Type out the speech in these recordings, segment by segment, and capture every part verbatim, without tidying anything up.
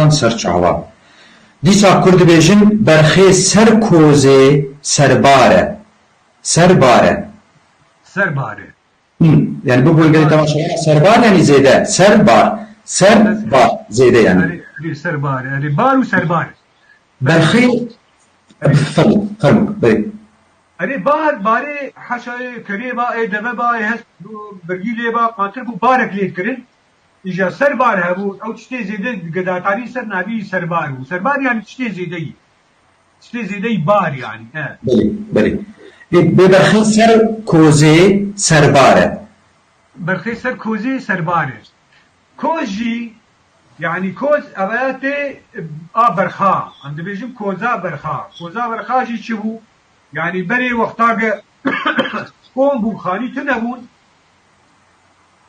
ser çava. Dîsa kur dibêjin, berxê ser kozê serbar e. Serbar e. Serbare. Hmm. Yani bu bölgede temaşa var. Serbar yani zêde. Serbar. Serbar. Zêde yani. Erê, erê, serbare. Erê, bar û serbare. Berxê, fermo, fermo, bê. Erê, bar, barê heşayê kerê ba, ê deve ba, ê hest, birgî lê ba, qantir bû, barek lê kirin. Îja ser bar hebû, ew tiştê zêde gedatarî ser navî serbar bû. Serbar yani tiştê zêde yî. Tiştê zêde yî bar yani, he. Belê, belê. Ê, bê berxê ser kozê serbar e. Berxê ser kozê serbar e. Koz jî, yani koz, ev ya tê, a berxa. Em dibêjin koza berxa. Koza berxa jî çi bû? Yani berê wexta ge kom bûn, xanî tune bûn.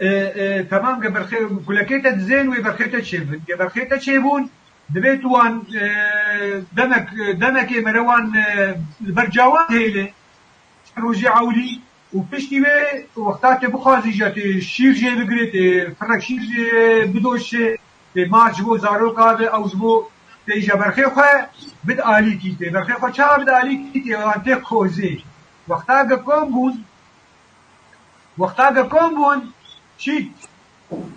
E, e, temam ge berxê, kulekê te dizên wê berxê te çêbin. Ge berxê te çêbûn, divê tu wan, e, demek, demekê mere wan, e, li ber cawan hêlê. Çend rojê ewlî û piştî wê wexta tê bixwazî jî tê şîr jê bigirê, tê firek şîr jê bidoşê, tê mast ji bo zaroka be, ew ji bo tê îja berxê xwe bid alîkî, tê berxê xwe çawa bid alîkî, tê wan tê kozê. Wexta ge kom bûn, wexta ge kom bûn, çît,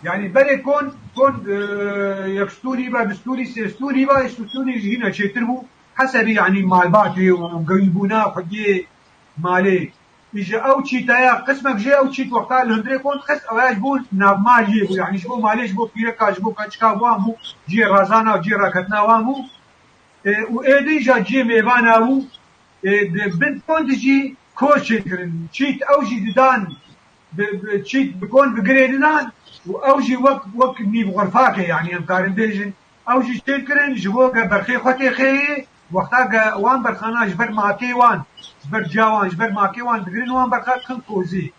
yani berê kon, kon, e, yek stûrî be, du stûrî, sê stûrî be, êş stûrî jî hîna çêtir bû. Hesebî yani malbatê û gewîbûna xwediyê malê. Îja ew çîtaya, qismek jê ew çît wexta li hundirê kon dixist, ew ya ji bo navmaliyê bû, yani ji bo malê, ji bo pîreka, ji bo keçika wan bû, cihê razana û cihê raketina wan bû. E, û êdî îja cihê mêvana bû. E, di bin kon de jî koz çêdikirin. Çît ew jî didan, bi, bi, çît bi kon bi girê didan û ew jî wek, wek nîvxurfakê, yani em karin bêjin, ew jî çêdikirin, ji bo ge berxê xwe tê xêyê, wexta ge wan berxana ji ber makê wan, ji ber ciya wan, ji ber makê wan digirin, wan berxa dikin kozê.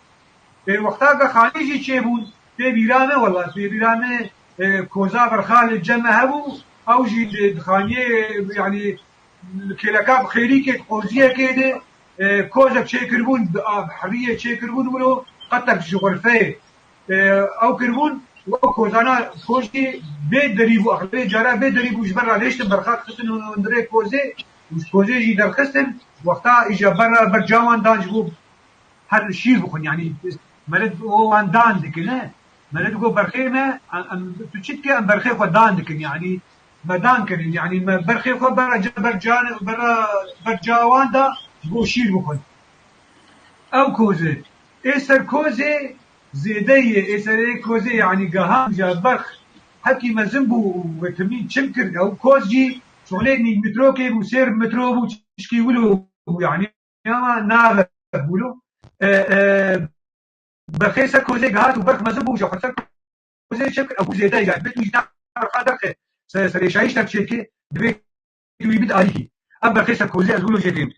Ê, wexta ge xanî jî çêbûn, tê bîra me, wela, tê bîra me, e, koza berxa li cem me hebû, ew jî di, di xaniyê, yani, li kêleka bi xêrîkê, di qoziyekê de, e, kozek çêkiribûn, bi, a, bi heriyê çêkiribûn wilo, qetek ji xurfeyê, e, ew kiribûn, û ew kozana, koz jî bê derî bû, exlebê cara bê derî bû, ji ber re lêştin berxa dixistin hundirê kozê, û ji kozê jî derxistin, wexta îja ber re ber cawan dan ji bo her şîr bixwin, yani, meret o wan dan dikin, he. Meret go berxê me, em, em, tu çi dike, em berxê xwe dan dikin, yani, me dan kirin, yani, me berxê xwe bera ca, ber can, bera, ber cawan da, ji bo şîr bixwin. Ew kozê, ê ser kozê zêde ye, ê serê kozê, yani, gehan ja berx hekî mezin bû û vetimîn çim kir, ew koz jî şolê nîv metrokê bû, sêr metro bû, çişkî wilo bû, yani, ya nabe bûlo. E, e, berxê ser kozê gihat û berx mezin bû, ji xwe ser kozê çêkir, ew zêde ye. Dibê tu ji berxa derxe, se-, serêşayîş der çêkê, dibê tu wî bid alîkî. Ev berxê ser kozê ez wilo jê fêm.